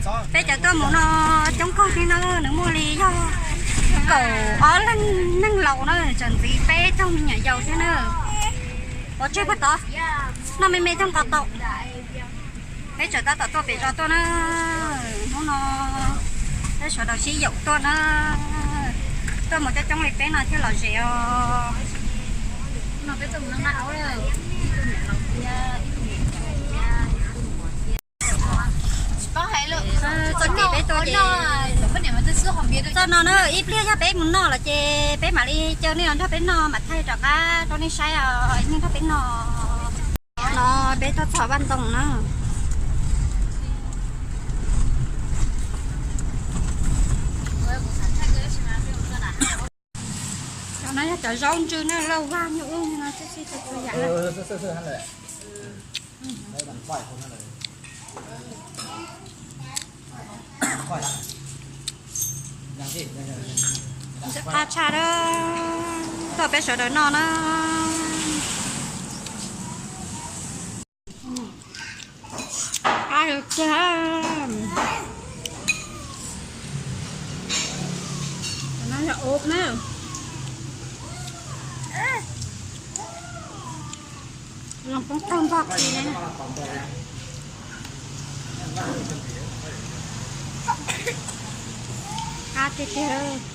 Peb cov tuaj mus no coob kawg thiab na, nws muaj li yog kaum ob leeg neeg laus na, tseem ntxiv peb cov me nyuam yaus thiab na. Pov tseg puag tod, noj me me coj nqa tau. Peb tseem tab tom tuaj pem zos tuaj na, hnub no peb sawv daws sib yaum tuaj na, tuaj mus coob coob li peb no thiaj lom zem os. Txoj kev peb tuaj ces txoj no na, ib pliag yog peb mus noj lawm ces peb mam li caw nej los nrog peb noj, mam thaij rov qab rau nej saib os, nej nrog peb noj. No peb tuaj txog Vaj Ntoo na. Cov no yog cov zaub ntsw na, lauj, vaj nyuj ub no, txhij txhij txhua txhua yam na. Ntxim qab tshaj na, tuaj peb sawv daws noj na. Qab kawg. No yog ub na. Los poob tag npog khi na. Qab tiag tiag.